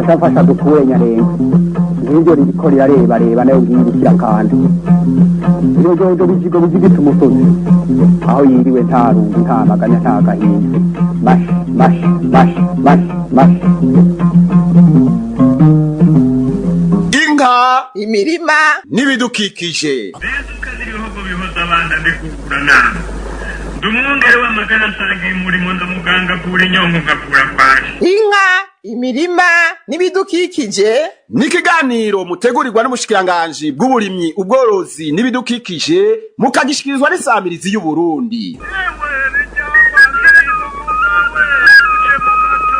Mfasha dukure nyarenga ngiryo ririko rirarebareba nayo ngiye kandi iryo bizigo bizigita umusozi aho yiriwe nta rungu nta maganya nta gahinda. Mashi mashi mashi mashi mashi. Inka, imirima n'ibidukikije. Mbese ibihugu bihoza abana mbikukura nama ndi umwungere w'amagara nsangiye umurimo ndamuganga avura inyonko nkavura kwaje. Inka, imirima n'ibidukikije. N'ikiganiro mutegurirwa n'ubushikiranganji bw'uburimyi, ubworozi n'ibidukikije, mukagishikirizwa n'isamirizi y'Uburundi. Yewe bijyamba n'ibihugu nawe uje mu mato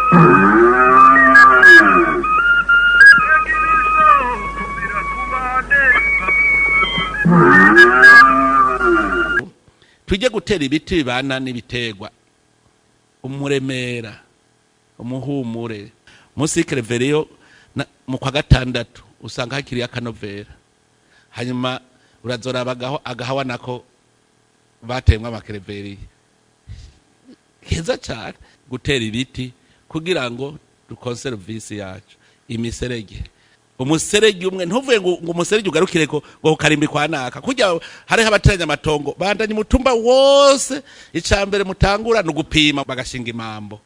mbega ibisoko birakubane. Tujye gutera ibiti bibana n'ibiterwa, umuremera, umuhumure, munsi y'ikereveriyo mu kwa gatandatu usanga hakiriyo akanovera. Hanyuma urazoraba agahawa nako bateyemwo amakereveriyo heza cyane. Gutera ibiti kugira ngo dukonserve yacu. Imiserege, umuserege umwe ntuvuye ngo umuserege ugarukire ko ngo karimbi kwa naka kujya hariho abateranya amatongo bandanye umutumba wose. Icambere mutangura ni ugupima, bagashinga imambo,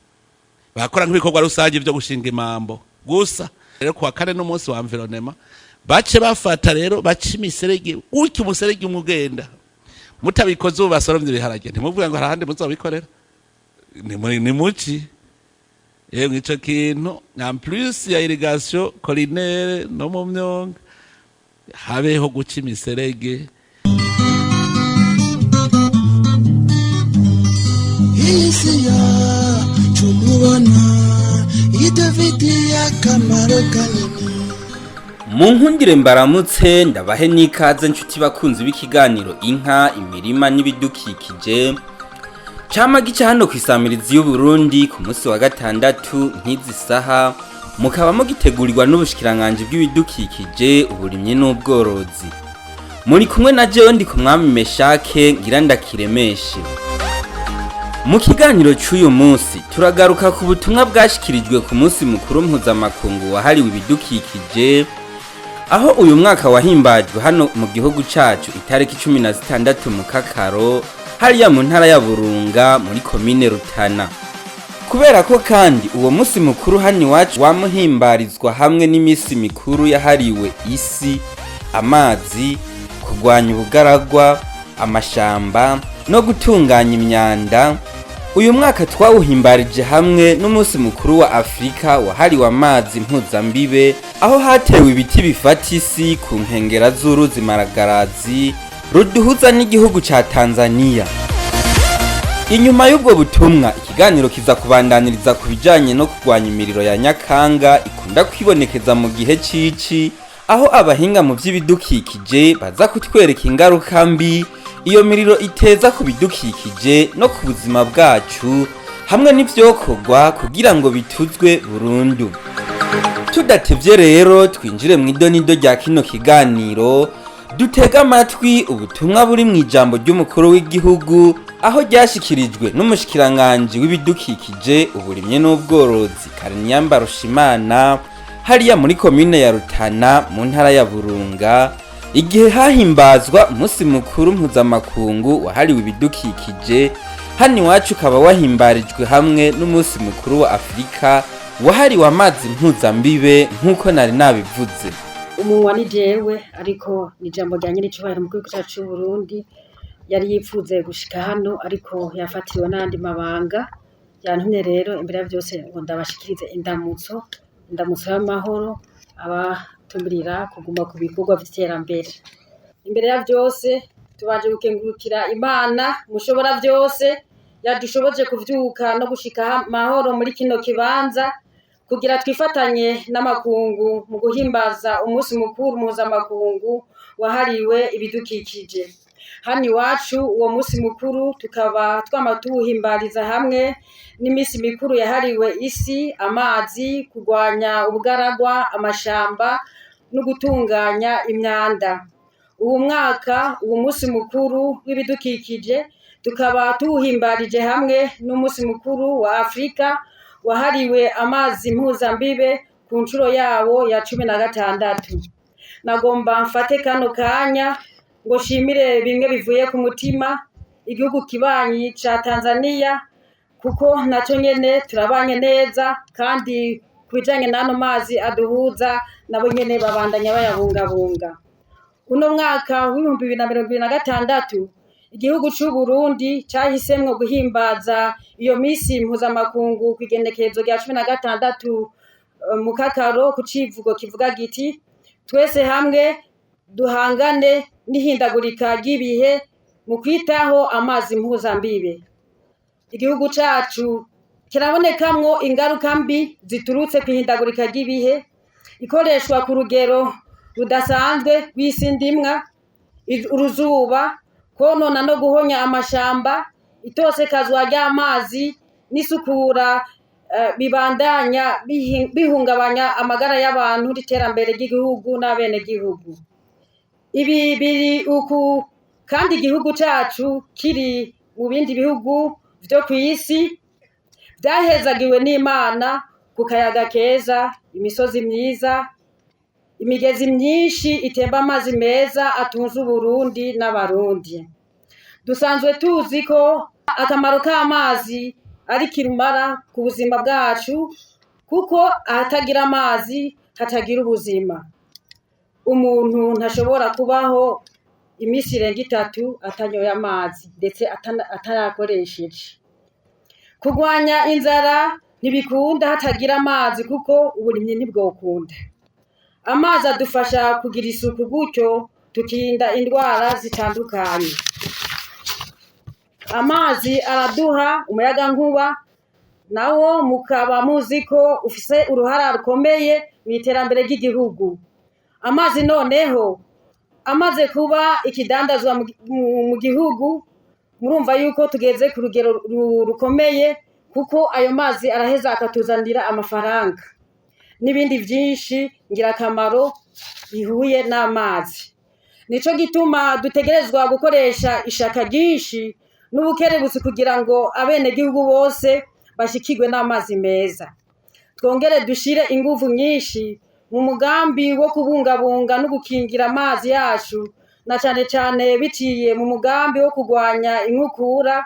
bakora nk'ibikorwa rusange byo gushinga imambo gusa. Rero kuwa kane n'umunsi wa environnement, bace bafata rero bace imiserege gutyo, umuserege umwe ugenda. Mutabikoze ubu basoromye ibiharage, ntimuvuge ngo hari ahandi muzobikorera. Ni muci yemwe ico kintu. En plus ya irrigation collinaire no mu myonga, habeho guca imiserege. Isi yacu mubona idufitiye akamaro kanini. Mu nkundire mbaramutse, ndabahe n'ikaze nshuti bakunzi b'ikiganiro Inka, Imirima n'Ibidukikije, cama gica hano ku isamirizi y'Uburundi ku munsi wa gatandatu nk'izi saha, mukaba mugitegurirwa n'ubushikiranganji bw'ibidukikije, uburimyi n'ubworozi. Muri kumwe na jewe ndi ku mwami Meshake ngira ndakiremeshe. Mu kiganiro cy'uyu munsi turagaruka ku butumwa bwashikirijwe ku munsi mukuru mpuzamakungu wahariwe ibidukikije, aho uyu mwaka wahimbajwe hano mu gihugu cacu itariki 16 mu Kakaro, hariya mu ntara ya Burunga muri komine Rutana. Kubera ko kandi uwo munsi mukuru hano iwacu wamuhimbarizwa hamwe n'iminsi mikuru yahariwe isi, amazi, kurwanya ubugaragwa, amashamba no gutunganya imyanda, uyu mwaka twawuhimbarije hamwe n'umunsi mukuru wa Afurika wahariwe amazi mpuzambibe, aho hatewe ibiti bifata isi ku nkengera z'uruzi Maragarazi ruduhuza n'igihugu ca Tanzania. Inyuma y'ubwo butumwa, ikiganiro kiza kubandaniriza ku bijanye no kurwanya imiriro ya nyakanga ikunda kwibonekeza mu gihe cici, aho abahinga mu by'ibidukikije baza kutwereka ingaruka mbi iyo miriro iteza ku bidukikije no ku buzima bwacu, hamwe n'ivyokorwa kugira ngo bituzwe burundu. Tudatevye rero, twinjire mu idonido rya kino kiganiro, dutege amatwi ubutumwa buri mu ijambo ry'umukuru w'igihugu, aho ryashikirijwe n'umushikiranganji w'ibidukikije, uburimyi n'ubworozi, Kariniyamba Rushimana, hariya muri komine ya Rutana mu ntara ya Burunga, igihe hahimbazwa umunsi mukuru mpuzamakungu wahariwe ibidukikije. Hano iwacu ukaba wahimbarijwe hamwe n'umunsi mukuru wa Afurika wahariwe amazi mpuzambibe, nk'uko nari nabivuze. Umunwa ni jewe, ariko ni ijambo rya nyir'icyubahiro mu gihugu cyacu cy'u Burundi. Yari yipfuze gushika hano ariko yafatiriwe n'andi mabanga. Yantumye rero imbere ya byose ngo ndabashikirize indamutso, indamutso y'amahoro, abatumirira kuguma ku bikorwa by'iterambere. Imbere ya byose tubanje gukengurukira Imana mushobora byose yadushoboje kuvyuka no gushika amahoro muri kino kibanza kugira twifatanye n'amakungu mu guhimbaza umunsi mukuru mpuzamakungu wahariwe ibidukikije. Hano iwacu uwo munsi mukuru tukaba twama tuwuhimbariza hamwe n'iminsi mikuru yahariwe isi, amazi, kurwanya ubugaragwa, amashamba no gutunganya imyanda. Uwu mwaka uwo munsi mukuru w'ibidukikije tukaba tuwuhimbarije hamwe n'umunsi mukuru wa Afurika. wahariwe amazi mpuzambibe ku nshuro yawo ya 16. Nagomba mfate kano kanya ngo shimire bimwe bivuye ku mutima igihugu kibanyi ca Tanzania, kuko nacyo nyene turabanye neza, kandi ku bijanye n'ano mazi aduhuza nabo nyene babandanya bayabungabunga. Uno mwaka w'2026 igihugu c'u Burundi cahisemwo guhimbaza iyo misi mpuzamakungu kw'igenekerezo rya 16 Mukakaro, ku civugo kivuga giti: "Twese hamwe duhangane n'ihindagurika ry'ibihe mu kwitaho amazi mpuzambibe." Igihugu cacu kirabonekamwo ingaruka mbi ziturutse kw'ihindagurika ry'ibihe, ikoreshwa ku rugero rudasanzwe rw'isi ndimwa, uruzuba, konona no guhonya amashamba, itosekazwa ry'amazi n'isukura, bibandanya bihungabanya amagara y'abantu n'iterambere ry'igihugu n'abenegihugu. Ibi biri uku kandi igihugu cacu kiri mu bindi bihugu vyo kw'isi vyahezagiwe n'Imana ku kayaga keza, imisozi myiza, imigezi myinshi itemba amazi meza atunze Uburundi n'Abarundi. Dusanzwe tuzi ko akamaro k'amazi ari kirumara ku buzima bwacu, kuko ahatagira amazi hatagira ubuzima. Umuntu ntashobora kubaho iminsi irenga 3 atanyoye amazi, ndetse atarakoresheje. Kurwanya inzara ntibikunda hatagira amazi, kuko uburimyi ntibwokunda. Amazi adufasha kugira isuku, gutyo tukirinda indwara zitandukanye. Amazi araduha umuyagankuba, nawo mukaba muzi ko ufise uruhara rukomeye mu iterambere ry'igihugu. Amazi noneho amaze kuba ikidandazwa mu gihugu, murumva yuko tugeze ku rugero rukomeye, kuko ayo mazi araheza akatuzanira amafaranga n'ibindi byinshi ngirakamaro bihuye n'amazi. Nico gituma dutegerezwa gukoresha ishaka ryinshi n'ubukerebutsi kugira ngo abenegihugu bose bashikirwe n'amazi meza. Twongere dushire inguvu nyinshi mu mugambi wo kubungabunga no gukingira amazi yacu, na cane cane biciye mu mugambi wo kurwanya inkukura,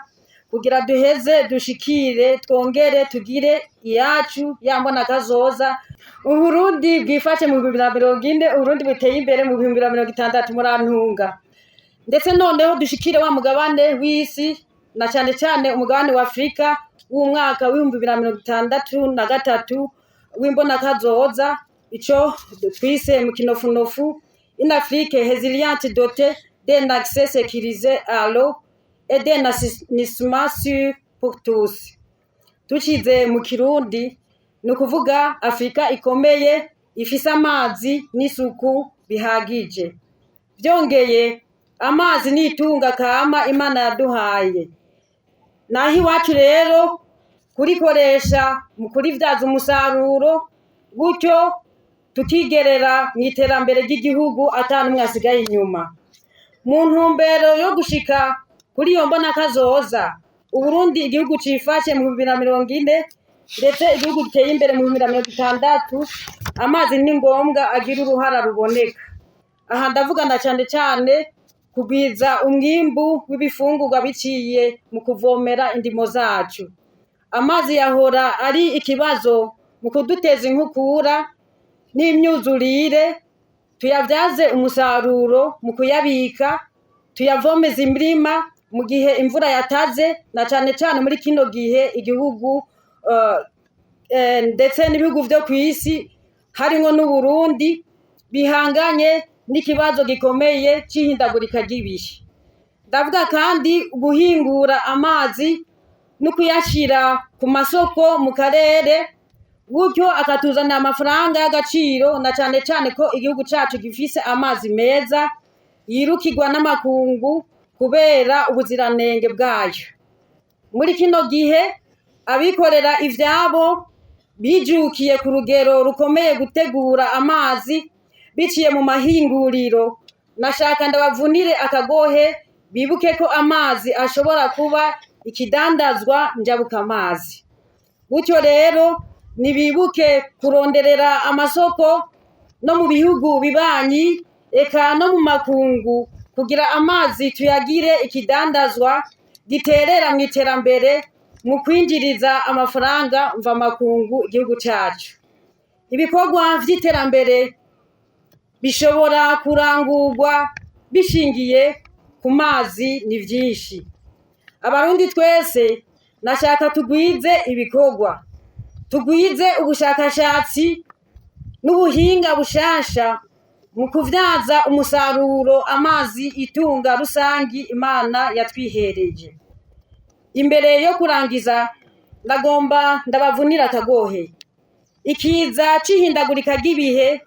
kugira duheze dushikire twongere tugire iyacu yambona kazoza. Uburundi bwifashe mu 2040, Uburundi buteye imbere mu 2060, murantunga. Ndetse noneho dushikire wa mugabane w'isi, na cane cane umugabane wa Afurika w'umwaka w'2063 w'imbonakazoza, ico twise mu kinofunofu "Une Afrique résiliente dotée d'un accès sécurisé à l'eau et d'un assainissement sûr pour tous." Tucize mu Kirundi ni ukuvuga Afurika ikomeye ifise amazi n'isuku bihagije. Byongeye, amazi ni itunga kama Imana yaduhaye. Naho iwacu rero kurikoresha mu kuribyaza umusaruro, gutyo tukigerera mu iterambere ry'igihugu ata n'umwe asigaye inyuma. Mu ntumbero yo gushika kuri iyo mbonakazoza, Uburundi igihugu cifashe mu 2040, ndetse igihugu giteye imbere mu 2060, amazi ni ngombwa agira uruhara ruboneka. Aha ndavugana cyane cyane kugwiza umwimbu w'ibifungurwa biciye mu kuvomera indimo zacu. Amazi yahora ari ikibazo mu kuduteza inkukura n'imyuzurire, tuyabyaze umusaruro mu kuyabika, tuyavomeza imirima mu gihe imvura yataze, na cane cane muri kino gihe igihugu ndetse n'ibihugu vyo kw'isi harimwo n'Uburundi bihanganye n'ikibazo gikomeye c'ihindagurika ry'ibihe. Ndavuga kandi guhingura amazi no kuyashira ku masoko mu karere, gutyo akatuzanira amafaranga y'agaciro, na cane cane ko igihugu cacu gifise amazi meza yirukirwa n'amakungu kubera ubuziranenge bwayo. Muri kino gihe abikorera ivyabo bijukiye ku rugero rukomeye gutegura amazi biciye mu mahinguriro. Nashaka ndabavunire akagohe bibuke ko amazi ashobora kuba ikidandazwa njabukamazi. Gutyo rero nibibuke kuronderera amasoko no mu bihugu bibanyi eka no mu makungu kugira amazi tuyagire ikidandazwa giterera mu iterambere mu kwinjiriza amafaranga mvamakungu igihugu cacu. Ibikorwa vy'iterambere bishobora kurangurwa bishingiye ku mazi ni vyinshi. Abarundi twese nashaka tugwize ibikorwa, tugwize ubushakashatsi n'ubuhinga bushasha mu kuvyaza umusaruro amazi itunga rusangi Imana yatwihereje. Imbere yo kurangiza ndagomba ndabavunira akagohe. Ikiza c'ihindagurika ry'ibihe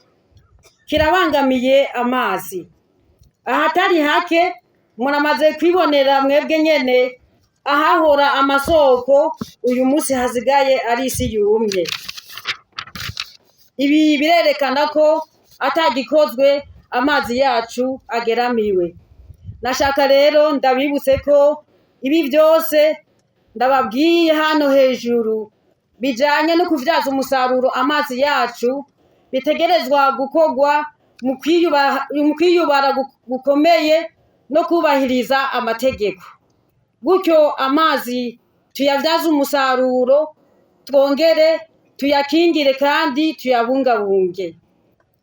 kirabangamiye amazi. Ahatari hake muramaze kwibonera mwebwe nyene ahahora amasoko uyu munsi hasigaye ari isi yumye. Ibi birerekana ko atagikozwe amazi yacu ageramiwe. Nashaka rero ndabibutse ko ibi byose ndababwiye hano hejuru bijanye no kuvyaza umusaruro amazi yacu bitegerezwa gukorwa mu kwiyubara gukomeye no kubahiriza amategeko. Gutyo amazi tuyavyaze umusaruro, twongere tuyakingire kandi tuyabungabunge.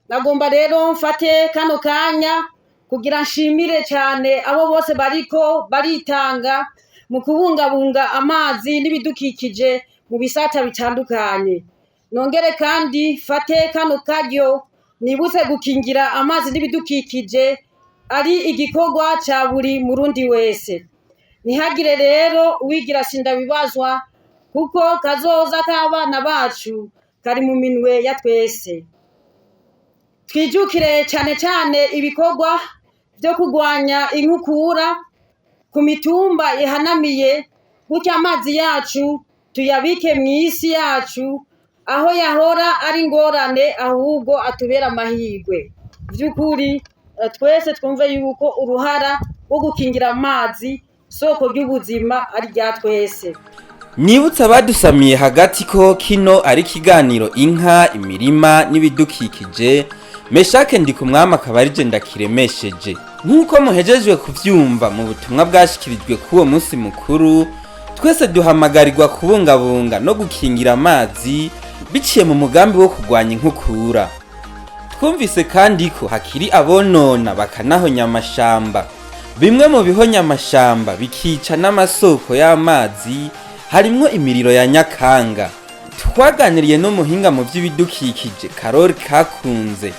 Nagomba rero mfate kano kanya kugira nshimire cyane abo bose bariko baritanga mu kubungabunga amazi n'ibidukikije mu bisata bitandukanye. Nongere kandi fate kano karyo nibutse gukingira amazi n'ibidukikije ari igikorwa ca buri murundi wese. Ntihagire rero uwigira sindabibazwa kuko kazoza k'abana bacu kari mu minwe ya twese. Twijukire cyane cyane ibikorwa byo kurwanya inkukura ku mitumba ihanamiye, gutyo amazi yacu tuyabike mu isi yacu aho yahora ari ingorane ahubwo atubera amahirwe. By'ukuri twese twumve yuko uruhara rwo gukingira amazi soko ry'ubuzima ari rya twese. Nibutse abadusamiye hagati ko kino ari ikiganiro inka, imirima n'ibidukikije. Meshake ndi ku mwami akaba ari je ndakiremesheje. Nk'uko muhejejwe kuvyumva mu butumwa bwashikirijwe k'uwo munsi mukuru, twese duhamagarirwa kubungabunga no gukingira amazi biciye mu mugambi wo kurwanya inkukura. Twumvise kandi ko hakiri abonona bakanahonya amashamba. Bimwe mu bihonya amashamba bikica n'amasoko y'amazi harimwo imiriro ya nyakanga. Twaganiriye n'umuhinga mu by'ibidukikije Karori Kakunze,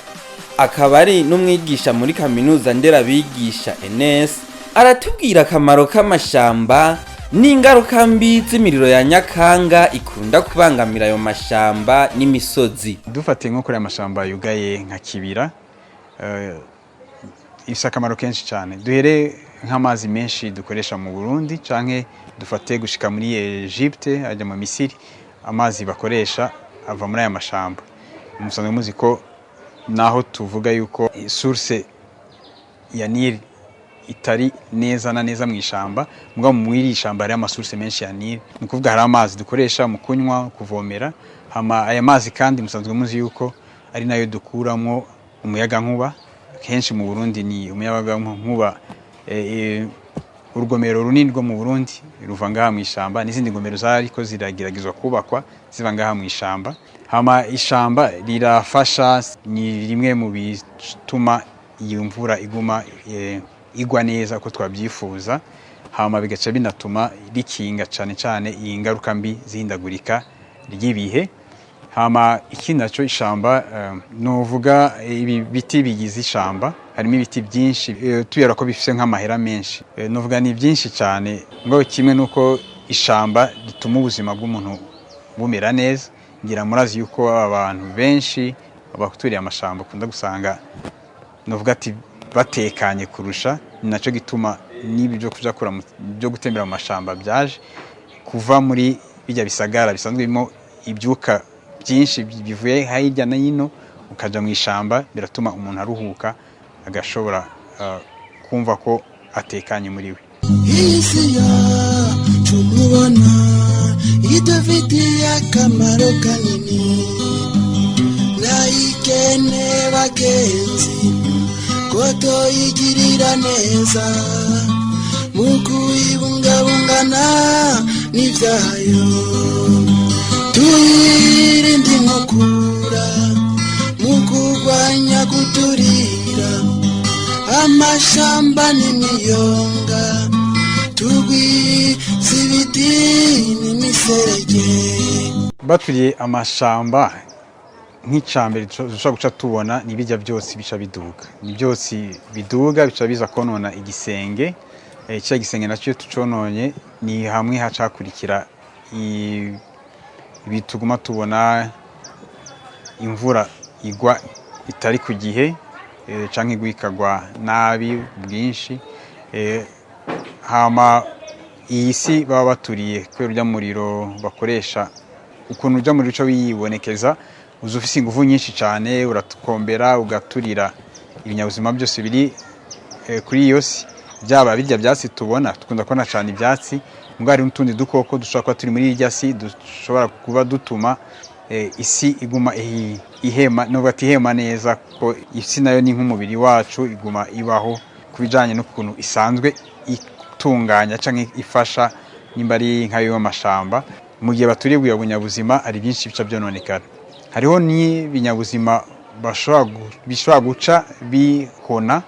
akaba ari n'umwigisha muri kaminuza nderabigisha ENS, aratubwira akamaro k'amashamba n'ingaruka mbi z'imiriro ya nyakanga ikunda kubangamira ayo mashamba n'imisozi. Dufatiye nko kuri aya mashamba yugaye nka Kibira, ifise akamaro kenshi cyane. Duhere nk'amazi menshi dukoresha mu Burundi canke dufate gushika muri Egypte ajya mu Misiri, amazi bakoresha ava muri aya mashamba. Musanzwe muzi ko naho tuvuga yuko source ya Nile itari neza na neza mu ishamba, mugabo muri iri shamba hari amasource menshi ya Nile. Ni ukuvuga hari amazi dukoresha mu kunywa, kuvomera. Hama aya mazi kandi musanzwe muzi yuko ari nayo dukuramo umuyagankuba. Kenshi mu Burundi ni umuyagankuba, urugomero runini rwo mu Burundi ruva ngaha mu ishamba, n'izindi ngomero zariko zirageragezwa kubakwa ziva ngaha mu ishamba. Hama ishamba rirafasha, ni rimwe mu bituma iyo mvura iguma igwa neza uko twabyifuza. Hama bigaca binatuma rikinga cane cane iyi ngaruka mbi zihindagurika ry'ibihe. Hama ikindi naco ishamba, novuga ibi biti bigize ishamba, harimo ibiti byinshi, tubera ko bifise nk'amahera menshi, novuga ni byinshi cyane. Ngo kimwe nuko ishamba rituma ubuzima bw'umuntu bumera neza, ngira murazi yuko abantu benshi abaturiye amashamba ukunda gusanga novuga ati batekanye kurusha. Ni naco gituma n'ibi byo kuja kura byo gutembera mu mashamba byaje kuva muri bijya bisagara bisanzwe birimo ibyuka byinshi bivuye hirya no hino, ukaja mu ishamba biratuma umuntu aruhuka, agashobora kumva ko atekanye muri we. Iyi si yacu mubona Idufitiye akamaro kanini, nayikene bagenzi, ko toyigirira neza mu kuyibungabungana n'ivyayo, tuyirinde inkukura mu kurwanya guturira amashamba n'imiyonga, tugwiza ibiti n'imiserege. Baturiye amashamba, nk'icambere dushobora guca tubona ni bijya byose bica biduga, ni byose biduga bica biza konona igisenge. Cya gisenge nacyo tucononye, ni hamwe hacakurikira ibi tuguma tubona: imvura igwa itari ku gihe, canke igwa ikagwa nabi bwinshi. Hama iyi si baba baturiye kubera urya muriro bakoresha, ukuntu urya muriro uca wiyibonekeza, uza ufise ingufu nyinshi cyane, uratukombera, ugaturira ibinyabuzima byose biri kuri iyo si, byaba birya byatsi tubona, dukunda kubona cyane ibyatsi, mbwa hari n'utundi dukoko dushobora kuba turi muri irya si, dushobora kuba dutuma isi iguma ihema, nubwo atihema neza, kuko isi nayo ni nk'umubiri wacu, iguma ibaho ku bijyanye n'ukuntu isanzwe itunganya cyangwa ifasha, nimba ari nk'ayo y'amashamba. Mu gihe baturiye bunyabuzima, hari byinshi bica byononekara. Hariho n'ibinyabuzima bishobora guca bihona,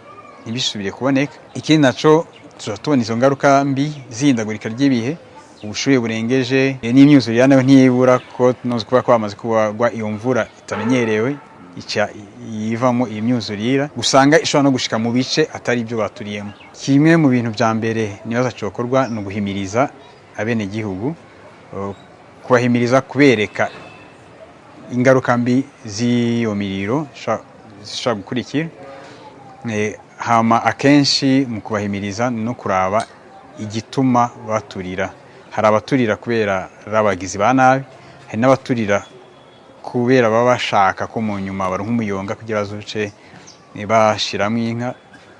ntibisubire kuboneka. Ikindi naco, tuza tubona izo ngaruka mbi z'ihindagurika ry'ibihe, ubushuhe burengeje, n'imyuzurire nayo ntibura, ko nozi kuba kwamaze kugwa iyo mvura itamenyerewe, ica yivamo iyi myuzurira, usanga ishobora no gushika mu bice atari ibyo baturiyemo. Kimwe mu bintu vya mbere nibaza cokorwa ni uguhimiriza abenegihugu, kubahimiriza, kubereka ingaruka mbi z'iyo miriro zishobora gukurikira. Hama akenshi mu kubahimiriza no kuraba igituma baturira. Hari abaturira kubera ari abagizi ba nabi, hari n'abaturira kubera baba bashaka ko mu nyuma baronka umuyonga kugira bazoce bashiramwo inka.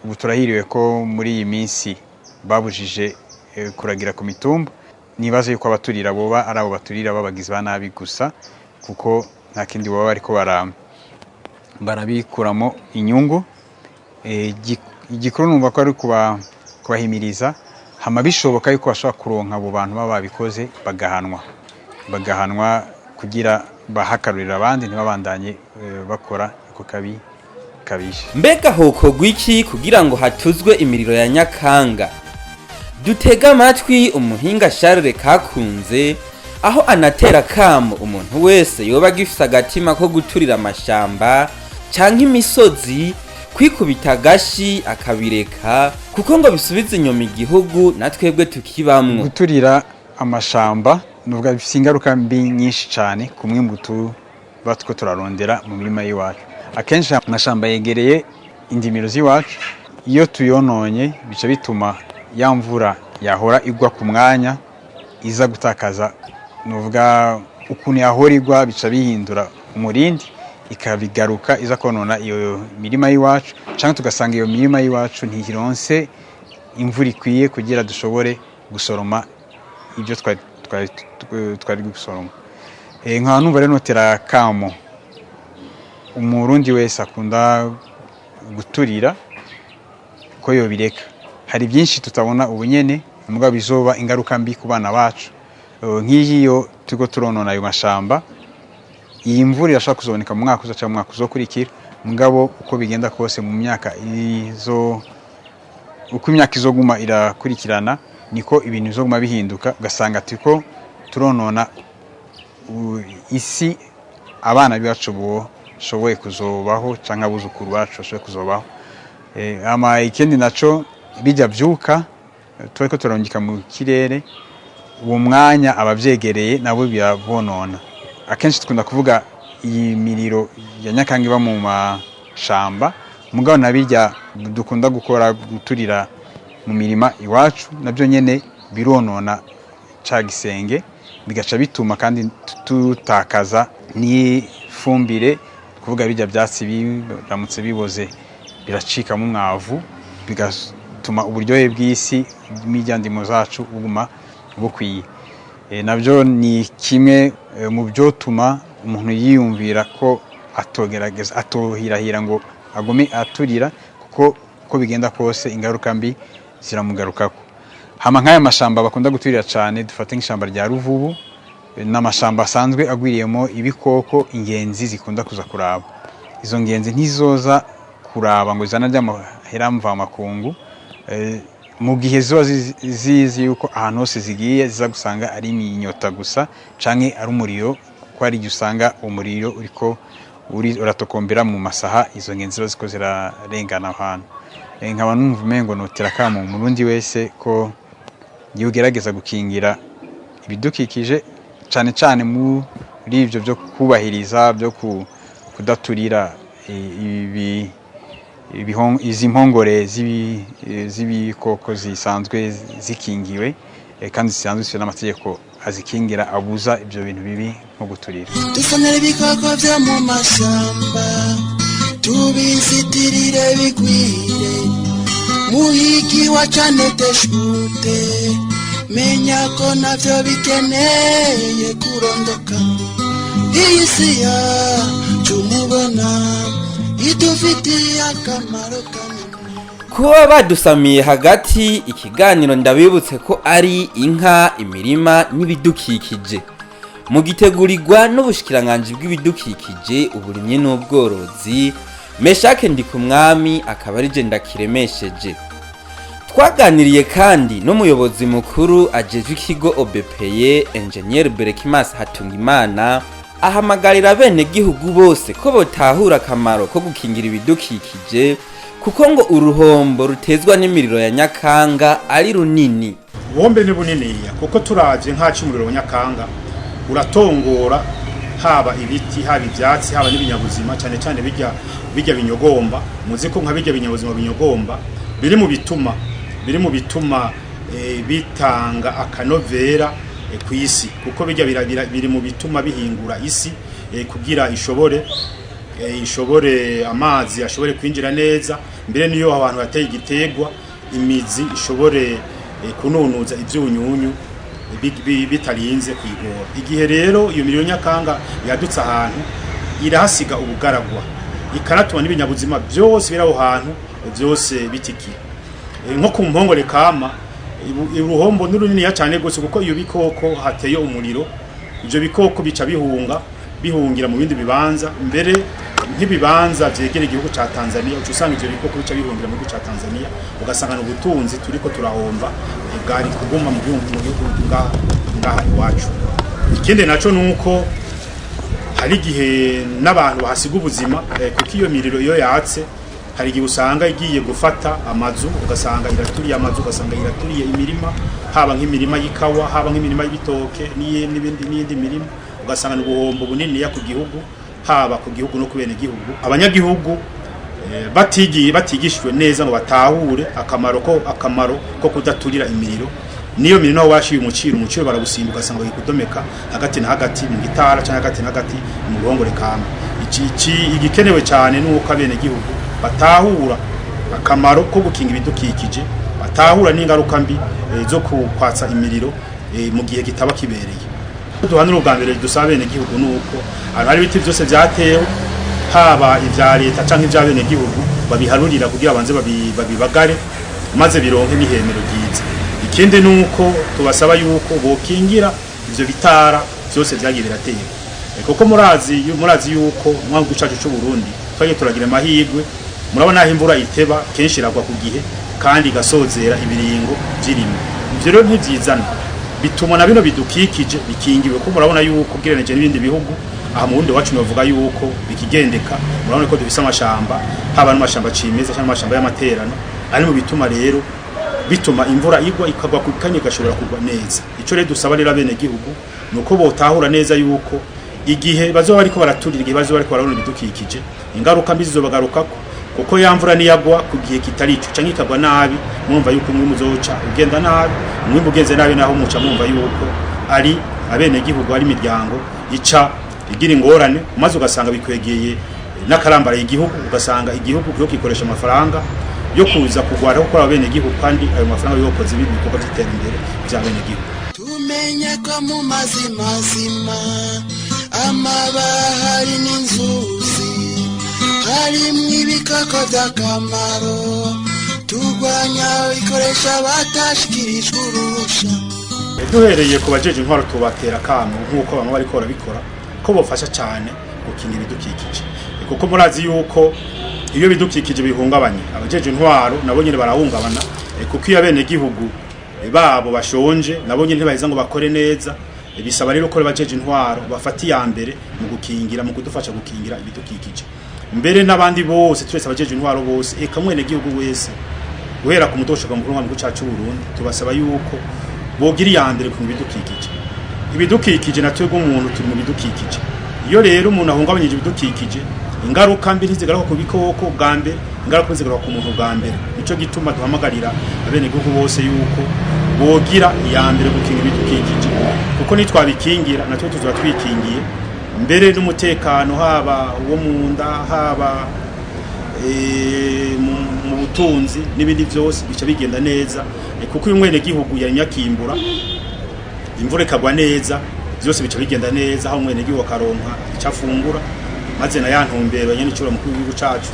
Ubu turahiriwe ko muri iyi minsi babujije kuragira ku mitumba. Nibaza yuko abaturira boba ari abo baturira b'abagizi ba nabi gusa, kuko nta kindi baba bariko barabikuramo inyungu. Igikuru numva ko ari kubahimiriza, hama bishoboka yuko bashobora kuronka abo bantu baba babikoze, bagahanwa kugira bahakarurira abandi, ntibabandanye bakora ako kabi kabishe. Mbega hokorwa iki kugira ngo hatuzwe imiriro ya nyakanga? Dutege amatwi umuhinga Charles Kakunze, aho anatera kamo umuntu wese yoba agifise agatima ko guturira amashamba canke imisozi kwikubita agashi akabireka, kuko ngo bisubiza inyuma igihugu na twebwe tukibamwo. Guturira amashamba nuvuga bifite ingaruka mbi nyinshi cyane ku mwimbu tuba turiko turarondera mu mirima y'iwacu. Akenshi amashamba yegereye indimiro z'iwacu. Iyo tuyononye, bica bituma ya mvura yahora igwa ku mwanya iza gutakaza, nuvuga ukuntu yahora igwa, bica bihindura umurindi, ikabigaruka iza konona iyo mirima y'iwacu, cyangwa tugasanga iyo mirima y'iwacu ntironse imvura ikwiye kugira dushobore gusoroma ibyo twari gusoroma. Nkaba numva rero notera kamo umurundi wese akunda guturira ko yobireka. Hari byinshi tutabona ubu nyene, mugabo bizoba ingaruka mbi ku bana bacu. Nk'iyo turiko turonona ayo mashamba, iyi mvura irashobora kuzoboneka mu mwaka uza cyangwa mu mwaka uzokurikira, mugabo uko bigenda kose, mu myaka izo, uko imyaka izoguma irakurikirana, niko ibintu bizoguma bihinduka, ugasanga turiko turonona isi abana bacu boshoboye kuzobaho, canke abuzukuru bacu bashoboye kuzobaho. Ama ikindi naco, bijya vyuka turiko turarungika mu kirere, uwo mwanya abavyegereye nabo birabonona. Akenshi dukunda kuvuga iyi miriro ya nyakanga iba mu mashamba, mugabo nabirya dukunda gukora, guturira mu mirima iwacu, nabyo nyene bironona ca gisenge, bigaca bituma kandi tutakaza n'ifumbire. Kuvuga bijya byatsi biramutse biboze, biracikamo umwavu, bigatuma uburyohe bw'isi n'irya ndimo zacu buguma bukwiye. Nabyo ni kimwe mu byotuma umuntu yiyumvira ko atogerageza atohirahira ngo agume aturira, kuko uko bigenda kose ingaruka mbi ziramugarukako. Hama nk'aya mashamba bakunda guturira cyane, dufate nk'ishamba rya Ruvubu, n'amashamba asanzwe agwiriyemo ibikoko ingenzi zikunda kuza kuraba. Izo ngenzi ntizoza kuraba ngo zana ry'amahera mvamakungu, mu gihe ziba zizi yuko ahantu hose zigiye ziza gusanga ari iminyota gusa canke ari umuriro, kuko hari igihe usanga umuriro uriko uratokombera mu masaha izo ngenzi ziba ziko zirarengana aho hantu. Nkaba numva umengo notera akamo umurundi wese ko yogerageza gukingira ibidukikije, cane cane muri ivyo byo kubahiriza byo kudaturira izi mpongore z'ibikoko zisanzwe zikingiwe, kandi zisanzwe zifite n'amategeko azikingira abuza ibyo bintu bibi nko guturira. Dusonera ibikoko byo mu mashyamba, tubizitirire bigwire. Muhigi wa cane teshute, menya ko navyo bikeneye kurondoka. Iyi si yacu mubona idufitiye akamaro kanini. Kuba badusamiye hagati ikiganiro, ndabibutse ko ari Inka, Imirima n'Ibidukikije, mugitegurirwa n'Ubushikiranganji bw'Ibidukikije, Uburimyi n'Ubworozi. Meshake Ndikumwami akaba ari je ndakiremesheje. Twaganiriye kandi n'umuyobozi mukuru ajejwe ikigo OBPE, Engineer Berekimas Hatungimana, ahamagarira bene gihugu bose ko botahura akamaro ko gukingira ibidukikije, kuko ngo uruhombo rutezwa n'imiriro ya nyakanga ari runini. Ubuhombe ni buniniya, kuko turavye nk'aca umuriro wa nyakanga uratongora haba ibiti, haba ivyatsi, haba n'ibinyabuzima, cyane cyane bijya binyogomba. Muzi ko nka bijya binyabuzima binyogomba biri mu bituma bitanga akanovera ku isi, kuko bijya biri mu bituma bihingura isi kugira ishobore amazi ashobore kwinjira neza, mbere niyo abantu bateye igitegwa imizi ishobore kununuza ivyunyunyu bitarinze kuyigora. Igihe rero iyo miriro nyakanga yadutse ahantu, irahasiga ubugaragwa, ikanatuma n'ibinyabuzima byose biri aho hantu byose bitikira. Nko ku mpongore kama, uruhombo ni runiniya cyane gose, kuko iyo bikoko hateye umuriro, ivyo bikoko bica bihunga, bihungira mu bindi bibanza, mbere nk'ibibanza vyegereye igihugu ca Tanzania. Uca usanga ivyo bikoko bica bihungira mu gihugu ca Tanzania, ugasanga ni ubutunzi turiko turahomba bwari kuguma mu gihugu ngaha iwacu. Ikindi naco nuko hari igihe n'abantu bahasiga ubuzima, kuko iyo miriro iyo yatse hari igihe usanga igiye gufata amazu, ugasanga iraturiye amazu, ugasanga iraturiye imirima, haba nk'imirima y'ikawa, haba nk'imirima y'ibitoke n'ibindi n'iyindi mirima, ugasanga ni ubuhombo buniniya ku gihugu, haba ku gihugu no ku bene gihugu. Abanyagihugu batigiye, batigishijwe neza ngo batahure akamaro ko kudaturira imiriro, niyo miriro naho washiye umuciro baragusimbuka, ugasanga bari kudomeka hagati na hagati mu gitara cyangwa hagati na hagati mu ruhongore kama. Iki igikenewe cyane ni uko abene gihugu batahura akamaro ko gukinga ibidukikije, batahura n'ingaruka mbi zo kukwatsa imiriro mu gihe kitaba kibereye. Duhanura ubwa mbere dusaba bene gihugu nuko ahantu hari ibiti byose byatewe, haba ibya leta canke ibya bene gihugu, babiharurira kugira banze babibagare maze bironke n'ihemero ryiza. Ikindi nuko tubasaba yuko bokingira ivyo bitara byose byagiye biratewe, kuko murazi yuko mu gihugu cacu c'u Burundi twagiye turagira amahirwe. Murabona aho imvura iteba kenshi iragwa ku gihe kandi igasozera ibiringo vy'irima. Ivyo rero ntivyizana, bituma na bino bidukikije bikingiwe, ko murabona yuko ugereranije n'ibindi bihugu, aha mu Burundi wacu bavuga yuko bikigendeka. Murabona ko dufise amashamba, haba n'amashamba cimeza cyangwa amashamba y'amaterano, ari mu bituma rero bituma imvura igwa, ikagwa ku kanya, igashobora kugwa neza. Ico rero dusaba rero abene gihugu nuko botahura neza yuko igihe bazoba bariko baraturira, igihe bazoba bariko barabona ibidukikije, ingaruka mbi zizobagarukako, kuko ya mvura niyagwa ku gihe kitari ico canke ikagwa nabi, murumva yuko umwimbu uzoca ugenda nabi. Umwimbu ugenze nabi naho muca mwumva yuko ari abene gihugu, ari imiryango ica igira ingorane, maze ugasanga bikwegeye n'akarambara igihugu, ugasanga igihugu kiho gikoresha amafaranga yo kuza kugwara gukora abene gihugu, kandi ayo mafaranga yokoze ibindi bikorwa by'iterambere bya bene gihugu. Tumenye Menya ko mu mazi mazima amabahari n'inzuzi harimwo ibikoko by'akamaro turwanya bikoresha batashikirijwe uruhusha. Duhereye ku bajeje intwaro, tubatera kamo nk'uko bamwe bariko barabikora ko bofasha cyane gukinga ibidukikije, kuko murazi yuko iyo bidukikije bihungabanye, abajeje intwaro nabo nyene barahungabana, kuko iyo abene gihugu babo bashonje nabo nyene ntibaheza ngo bakore neza. Bisaba rero ko abajeje intwaro bafata iya mbere mu gukingira, mu kudufasha gukingira ibidukikije, mbere n'abandi bose twese, abajeje intwaro bose, eka mwene gihugu wese, guhera ku mutoshoka mukuru wa gihugu cacu Burundi, tubasaba yuko bogira iya mbere ku bidukikije. Ibidukikije na twebwe umuntu turi mu bidukikije. Iyo rero umuntu ahungabanyije ibidukikije, ingaruka mbi ntizigaruka ku bikoko bwa mbere, ingaruka zigaruka ku muntu bwa mbere. Nico gituma duhamagarira abenegihugu bose yuko bogira iya mbere gukinga ibidukikije, kuko nitwabikingira natwe tuzoba twikingiye, mbere n'umutekano haba uwo mu nda, haba mu butunzi n'ibindi byose bica bigenda neza, kuko uyu mwenegihugu yarimye akimbura, imvura ikagwa neza, byose bica bigenda neza, aho umwenegihugu akaronka icyo afungura, maze na ya ntumbero nyene icura mukuru w'igihugu cacu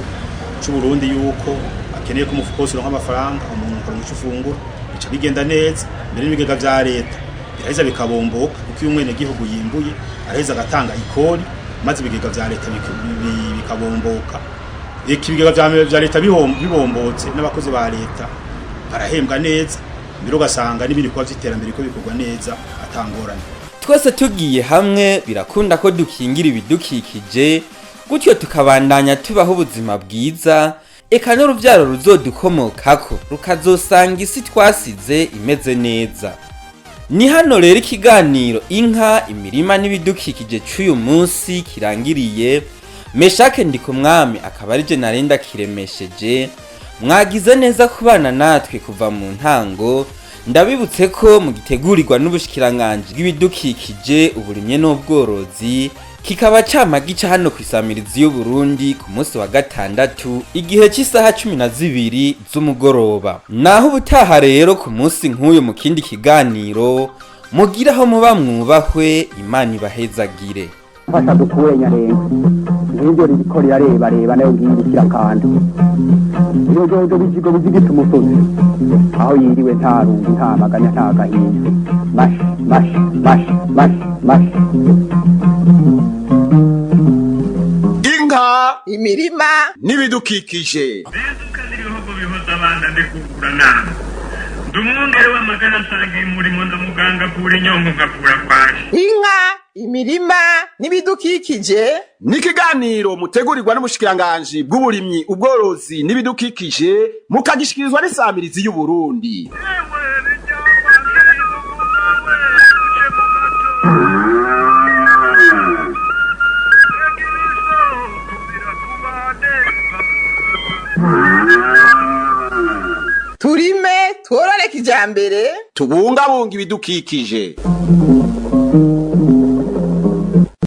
c'u Burundi yuko akeneye ko umufuko wose uronka amafaranga, umuntu akaronka ico ufungura, bica bigenda neza. Mbere n'ibigega vya leta biraheza bikabomboka, kuko iyo umwenegihugu yimbuye araheza agatanga ikori, maze ibigega vya leta bikabomboka. Eka ibigega vya leta bibombotse, n'abakozi ba leta barahembwa neza, mbere ugasanga n'ibindi bikorwa vy'iterambere ko bikorwa neza atangorane. Twese tugiye hamwe birakunda ko dukingira ibidukikije, gutyo tukabandanya tubaho ubuzima bwiza, eka n'urubyaro ruzodukomokako rukazosanga isi twasize imeze neza. Ni hano rero ikiganiro Inka, Imirima n'Ibidukikije cy'uyu munsi kirangiriye. Meshake Ndikumwami akaba ari je narenda kiremesheje. Mwagize neza kubana natwe kuva mu ntango. Ndabibutse ko mugitegurirwa n'ubushikiranganji bw'ibidukikije, uburimye n'ubworozi, kikaba cama gica hano ku isamirizi y'Uburundi ku munsi wa gatandatu igihe cy'isaha 12 z'umugoroba. Naho ubutaha rero ku munsi nk'uyu mu kindi kiganiro, mugiraho muba mwubahwe, Imana ibahezagire. Mfasha dukure nyarenga nk'ibyo ririko rirarebareba nayo ngiye ikirakanda ibijojo bijigo bizigita umusozi aho yiriwe nta rungu nta maganya nta gahinda. Mashi mashi mashi mashi mashi. Inka, imirima n'ibidukikije. Bizuka n'ibihugu bihoza abana ndikugura nama. Ndi umwungere w'amagara nsangiye umurimo na muganga avura inyongo nkavura kwashi. Inka, imirima n'ibidukikije. N'ikiganiro mutegurirwa n'ubushikiranganji bw'uburimyi, ubworozi n'ibidukikije, mukagishikirizwa n'isamirizi y'Uburundi. Yewe bijyamba n'ibihugu uce mu gato. Egiriso birakubane. Turime tworore kijambere. Tubungabunga ibidukikije.